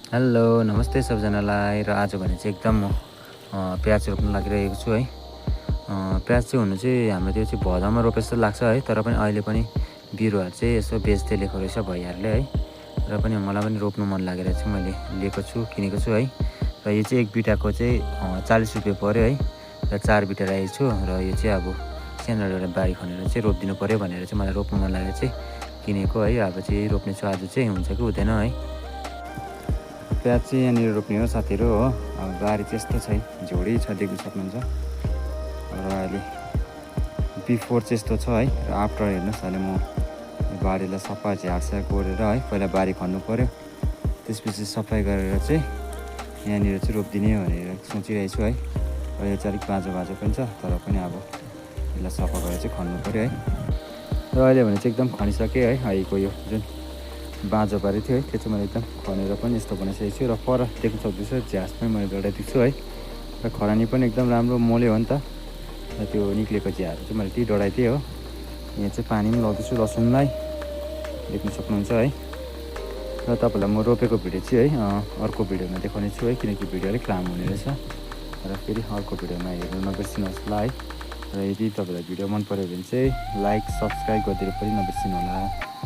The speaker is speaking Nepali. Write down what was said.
हेलो नमस्ते सबजनालाई। र आज भने चाहिँ एकदम प्याज रोप्न लागिरहेको छु है। प्याज चाहिँ हुनु चाहिँ हाम्रोतिर चाहिँ भदौमा रोपे जस्तो लाग्छ है, तर पनि अहिले पनि बिरुवाहरू चाहिँ यसो बेच्दै लिएको रहेछ भैयाहरूले है। र पनि मलाई पनि रोप्नु मन लागेर चाहिँ मैले लिएको छु, किनेको छु है। र यो चाहिँ एक बिटाको चाहिँ 40 रुपियाँ पऱ्यो है। र 4 बिटा राखेको छु। र यो चाहिँ अब सानो एउटा बारी खनेर चाहिँ रोपिदिनु पऱ्यो भनेर चाहिँ मलाई रोप्नु मन लागेर चाहिँ किनेको है। अब चाहिँ रोप्ने छु, आज चाहिँ हुन्छ कि हुँदैन है। प्याज चाहिँ यहाँनिर रोप्ने हो साथीहरू हो। अब बारी चाहिँ यस्तो छ है, झोडी छ, देख्न सक्नुहुन्छ। र अहिले बिफोर चाहिँ यस्तो छ है, र आफ्टर हेर्नुहोस्। अहिले म बारीलाई सफा झारसार गरेर है, पहिला बारी खन्नु पऱ्यो, त्यसपछि सफाइ गरेर चाहिँ यहाँनिर चाहिँ रोपिदिने भनेर सोचिरहेको छु है। र यो चाहिँ अलिक बाँझो पनि छ, तर पनि अब यसलाई सफा गरेर चाहिँ खन्नु पऱ्यो है। र अहिले भने चाहिँ एकदम खनिसकेँ है। अहिलेको यो जुन बाँझो बारी थियो है, त्यो चाहिँ मैले एकदम खनेर पनि यस्तो बनाइसकेको छु। र पर देख्न सक्दैछ झ्यास पनि मैले डढाइदिएको छु है। र खरानी पनि एकदम राम्रो मोल्यो हो नि त। र त्यो निक्लेको झ्याहरू चाहिँ मैले त्यही डढाइदिएँ हो। यहाँ चाहिँ पानी पनि लगाउँदैछु लसुनलाई, देख्न सक्नुहुन्छ है। र तपाईँलाई म रोपेको भिडियो चाहिँ है अर्को भिडियोमा देखाउने छु है, किनकि भिडियो अलिक लामो हुने रहेछ। र फेरि अर्को भिडियोमा हेर्नु नबिर्सिनुहोस् होला है। र यदि तपाईँलाई भिडियो मन पऱ्यो भने चाहिँ लाइक सब्सक्राइब गरिदिएर पनि नबिर्सिनु होला।